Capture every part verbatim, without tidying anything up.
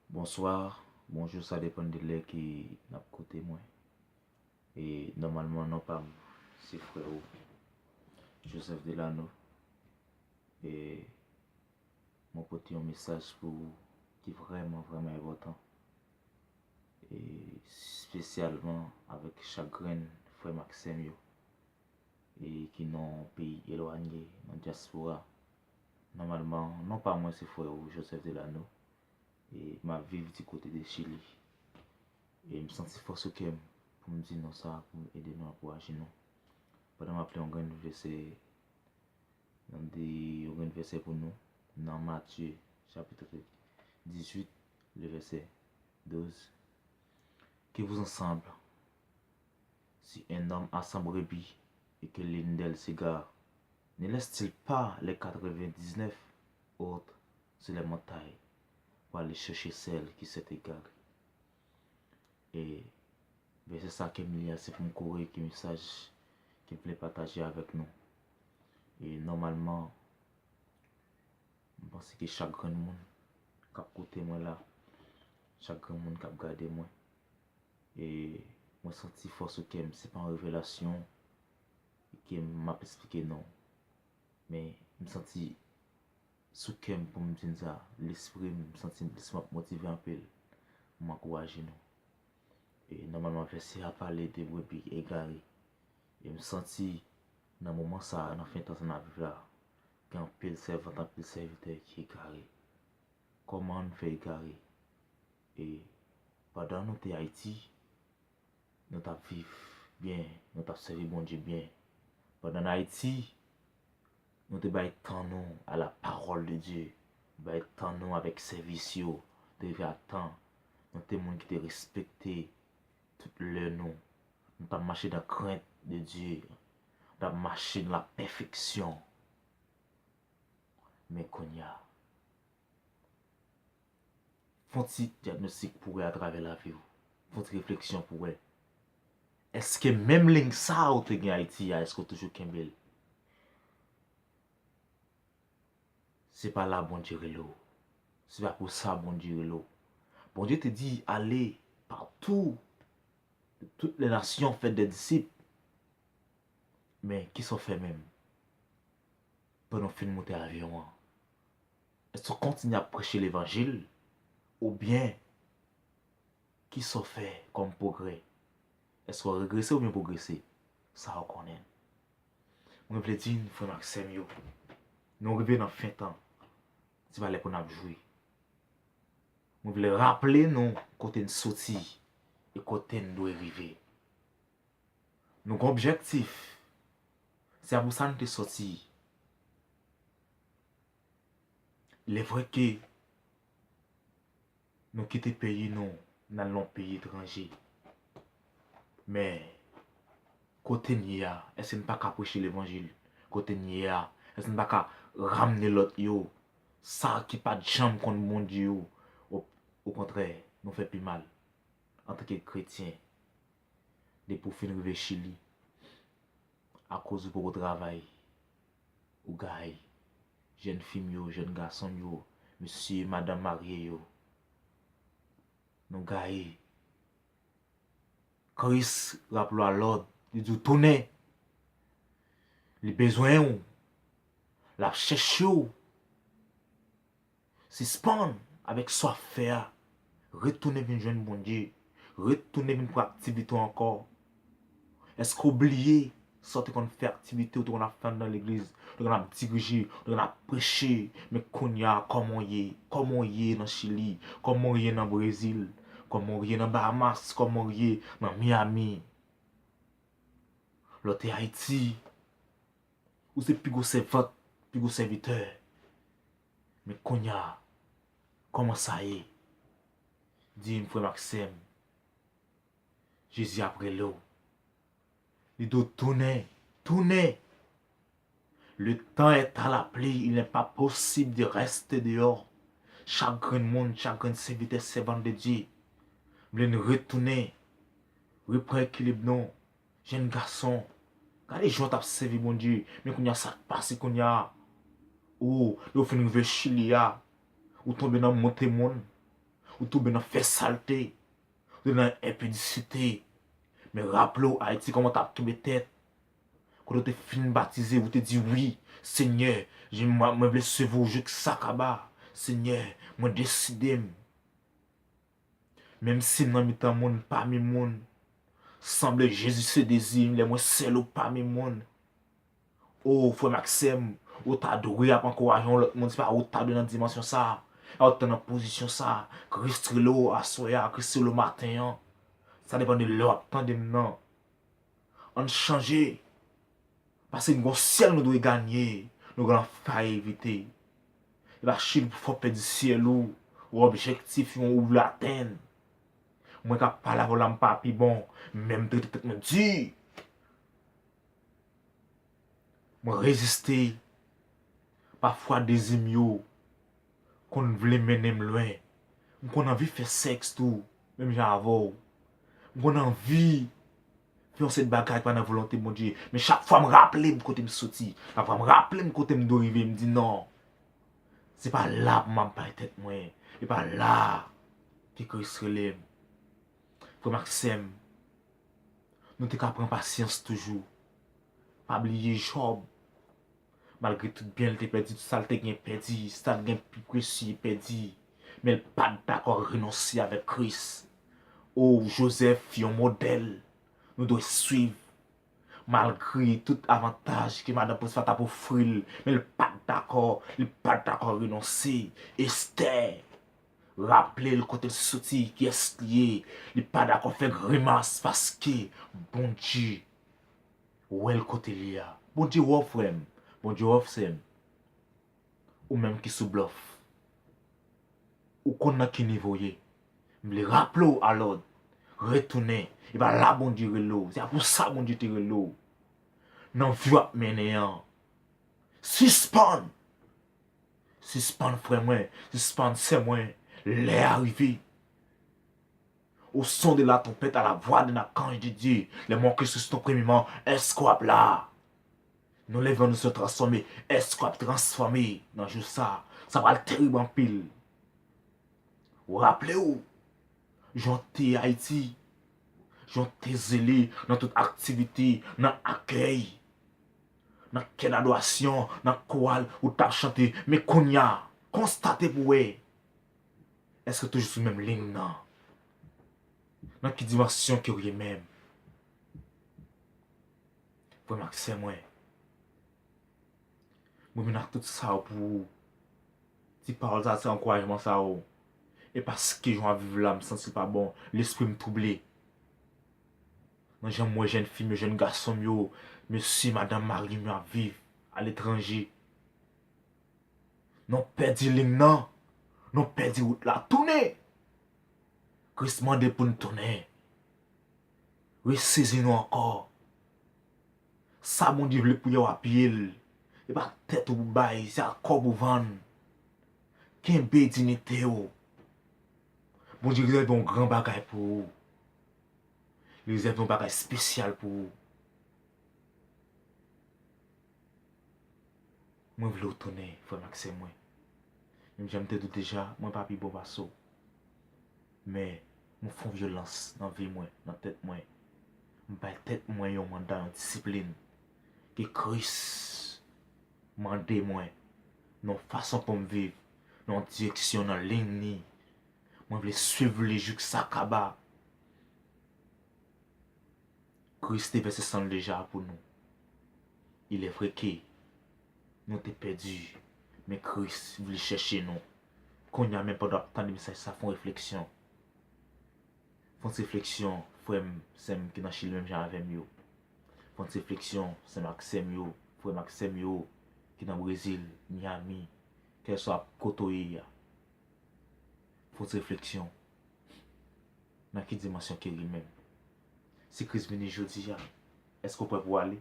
Bonswa, bonjou, sa depann de lè ke n ap koute mwen. E nòmalman, non pa m, se frè w, Joseph Delano. E mwen pote yon mesaj pou ou ki vrèman, vrèman enpòtan. E espesyalman avèk chagren frè m ak sè m yo, e ki nan peyi elwanye, nan dyaspora. Nòmalman, non pa mwen se frè w, Joseph Delano. E m ap viv di kote de Chili. E m santi fòs sou kè m pou m di nou sa, pou m ede nou, ankouraje nou. Pandan m ap li yon grenn vèsè, nan de, yon grenn vèsè pou nou, nan Matye, chapit dizuit, le vèsè douz. Que vous ensemble, si un homme a cent brebis et que l'une d'elles s'égare, ne laisse-t-il pas les quatre-vingt-dix-neuf autres sur les montagnes pour aller chercher celle qui s'est égarée? E vèsè sa ke m li a, se pou m kore ki mesaj ke m vle pataje avèk nou. E nòmalman, m panse ke chak grenn moun k ap koute mwen la, chak grenn moun k ap gade mwen, e mwen santi fòs sou kè m. Se pa yon revelasyon ke m ap eksplike, non. Men m santi sou kè m pou m di n sa, lespri m, m santi lespri m ap motive anpil. M ankouraje nou. E nòmalman, vèsè a pale de brebi egare. E m santi, nan moman sa a, nan fen tan sa n ap viv la, gen anpil sèvant, anpil sèvitè ki egare. Kòman nou fè egare? E pandan nou te Ayiti, nou t ap viv byen, nou t ap sèvi Bondye byen. Pandan n Ayiti, nou te bay tan nou à la parole de Dieu, bay tan nou avèk sèvis yo, te rive a tan. Nou te moun ki te respekte tout lè nou. Nou t ap mache nan krent de Dye. Nou t ap mache nan lapèfeksyon. Men kounye a, fè yon ti dyagnostik pou wè atravè lavi w. Fè yon ti refleksyon pou wè. Èske menm liy sa a ou te gen Ayiti a, èske w toujou kenbe l? Se pa la Bondye rele w. Se pa pou sa Bondye rele w. Bondye te di, allez partout, de toutes les nations, faites des disciples. Men, kisa w fè menm? Pandan w fin moute avyon an, èske w kontinye ap preche levanjil? Oubyen, kisa w fè kòm pwogrè? Èske w regrese oubyen pwogrese? Sa w konnen. Mwen vle di n, frè m ak sè m yo, nou rive nan fen tan. Se pa lè pou n ap jwi. Mwen vle raple nou kote n soti e kote n dwe rive. Nou gen objektif. Se a pou sa n te soti. Lè vre ke nou kite peyi nou, n al nan yon peyi etranje. Men, kote n ye a, èske n pa ka preche levanjil? Kote n ye a, èske n pa ka ramne lòt yo, sa ki pa t janm konn Bondye yo? O, okontrè, nou fè pi mal antanke kretyen. Depi w fin rive Chili, akoz ou poko travay, ou gaye. Jèn fi m yo, jèn gason m yo, mesye, madanm marye yo, nou gaye. Kris raple w a lòd, li di w tounen. Li bezwen w. L ap chèche w. Sispann avèk sa w ap fè a. Retounen vin jwenn Bondye. Retounen vin pran aktivite w ankò. Èske w bliye sa w te konn fè, aktivite w te konn ap fè anndan legliz, w te konn ap dirije, w te konn ap preche? Men kounye a, kòman w ye? Kòman w ye nan Chili? Kòman w ye nan Brezil? Kòman w ye nan Bahamas? Kòman w ye nan Miami? Lè w te Ayiti, ou se pi gwo sèvant, pi gwo sèvitè. Men kounye a, kòman sa ye? Di m, frè m ak sè m, Jezi ap rele w. Li di w tounen, tounen. Le temps est à la pluie, il n'est pas possible de rester dehors. Chak grenn moun, chak grenn sèvitè, sèvant de Dieu, vle n retounen, repran ekilib nou. Jèn gason, gade jan w t ap sèvi Bondye, men kounye a sa k pase kounye a? Ou, lè w fin rive Chili a, ou tonbe nan moute moun, Ou tonbe nan fè salte. Ou tonbe nan enpidisite. Men raple w, Ayiti, kòman w t ap kenbe tèt. Kote w te fin batize, ou te di, "Wi, Senyè, je, mwen, mwen vle suiv ou jouk sa kaba. Senyè, mwen deside m." Menm si m nan mitan moun, pami moun, sanble Jezi se dezi m, lè mwen sèl ou pami moun. O, frè m ak sè m, ou ta dwe ap ankouraje yon lòt moun, se pa ou ta dwe nan dimansyon sa a, ou ta nan pozisyon sa a. Kris rele w aswè a, Kris rele w maten an. Sa depann de lè w ap tande m nan. Ann chanje. Paske n gon syèl nou dwe ganye, nou gon lanfè a evite. E pa chili pou fè w pèdi syèl ou, ou objektif ou, ou vle atenn. Mwen k ap pale avè w la, m pa pi bon, men m trete tèt mwen di. Mwen reziste. Pafwa dezi m yo konn vle mennen m lwen. M konn anvi fè sèks tou, menm jan avè w. M konn anvi fè yon seri de bagay ki pa nan volonte Bondye. Men chak fwa m raple m kote m soti, chak fwa m raple m kote m dwe rive, m di non. Se pa la pou m ap bay tèt mwen. E pa la ke Kris rele m. Frè m ak sè m, nou te ka pran pasyans toujou. Pa bliye Jòb. Malgre tout byen l te pèdi, tout sa l te gen pèdi, sa l gen pi presye pèdi. Men l pa t dakò renonse avèk Kris. O, Jozèf, yon modèl nou dwe swiv. Malgre tout avantaj ke madanm Potifa t ap ofri l, men l pa t dakò, li pa t dakò renonse. Estè, raple l kote l soti, kiyès li ye. Li pa dakò fè grimas paske Bondye wè l kote l ye a. Bondye wè w, frè m. Bondye wè w, sè m. Ou menm ki sou blòf. Ou konn nan ki nivo w ye. M vle raple w alò, retounen. E pa la Bondye rele w. Se pa pou sa Bondye te rele w. Nan vi w ap mennen an. Sispann! Sispann, frè mwen. Sispann, sè mwen. Lè a rive. Au son de la trompette, à la voix d'un archange de Dieu, les morts qui ressusciteront premièrement, èske w ap la? Nou leve, nou se transfòme. Èske w ap transfòme nan jou sa? Sa pral terib anpil. Ou raple w, jan w te Ayiti, jan w te zele nan tout aktivite, nan akèy, nan kè dadorasyon, nan koral, ou t ap chante. Men kounye a, konstate pou w wè. Èske w toujou sou menm liy nan? Nan ki dimansyon ke w ye menm? Frè m ak sè mwen, mwen vin ak tout sa yo pou ou. Ti pawòl sa, ti ankourajman sa yo. E paske jan w ap viv la, m santi l pa bon, lespri m twouble. Nan jan m wè jèn fi m yo, jèn gason m yo, mesye, madanm, mari m yo ap viv aletranje. Nou pèdi liy nan. Nou pèdi wout la. Tounen! Kris mande pou n tounen. Resezi nou ankò. Sa Bondye vle pou yè w, apye l. E pa tèt ou pou bay, se ak kò w pou vann. Kenbe diyite w. Bondye rezève yon gran bagay pou ou. Li rezève yon bagay espesyal pou ou. Mwen vle w tounen, frè m ak sè mwen. Menm jan m te di w deja, mwen pa pi bon pase w. Men, mwen fè yon vyolans nan vi mwen, nan tèt mwen. M bay tèt mwen yon manda, yon disiplin. Ke Kris mande mwen, nan yon fason pou m viv, nan yon direksyon, nan liy li. Mwen vle swiv li jouk sa kaba. Kris te vèse san l deja pou nou. Il est vrai ke nou te pèdi, men Kris vle chèche nou. Kounye a menm pandan w ap tande mesaj sa, fè yon refleksyon. Fè yon ti refleksyon, frè m, sè m ki nan Chili menm jan avè m yo. Fè yon ti refleksyon, sè m ak sè m yo, frè m ak sè m yo, ki nan Brezil, Miami, kèlswa kote w ye a. Fè yon ti refleksyon. Nan ki dimansyon ke w ye menm? Si Kris vini jodi a, èske w prè pou w ale?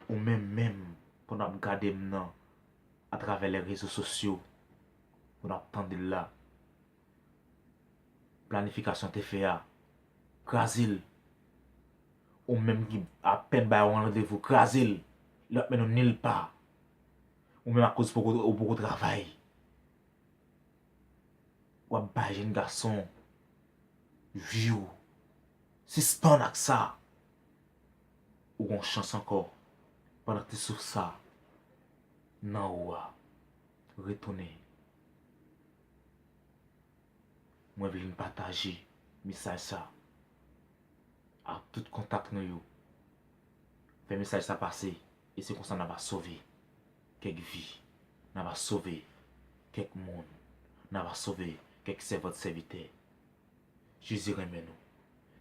Ou menm menm, pandan w ap gade m nan, atravè lè rezo sosyo, pandan w ap tande l la, planifikasyon te fè a, kraze l. Ou menm ki apèn bay yon randevou, kraze l. Li p ap mennen w nilpa. Ou menm akoz poko, ou poko travay. w ap bay jèn gason vi w. Sispann ak sa. Ou gon chans ankò. Pandan ti souf sa nan ou a, retounen. Mwen vle n pataje mesaj sa ak tout kontak nou yo. Fè mesaj sa pase, e se konsa n a va sove kèk vi, n a va sove kèk moun, n a va sove kèk sèvant sèvitè. Jezi renmen nou,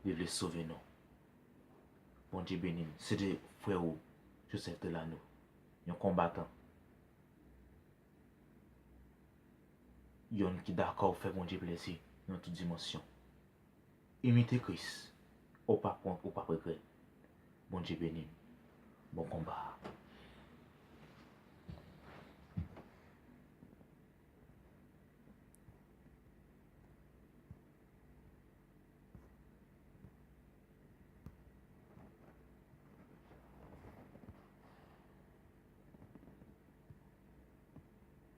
li vle sove nou. Bondye beni n. Se te frè ou, Joseph Delano, yon konbatan. Yonn ki dakò fè Bondye plezi nan tout dimansyon. Imite Kris, ou p ap wont, ou p ap regrèt. Bondye beni n. Bon konba.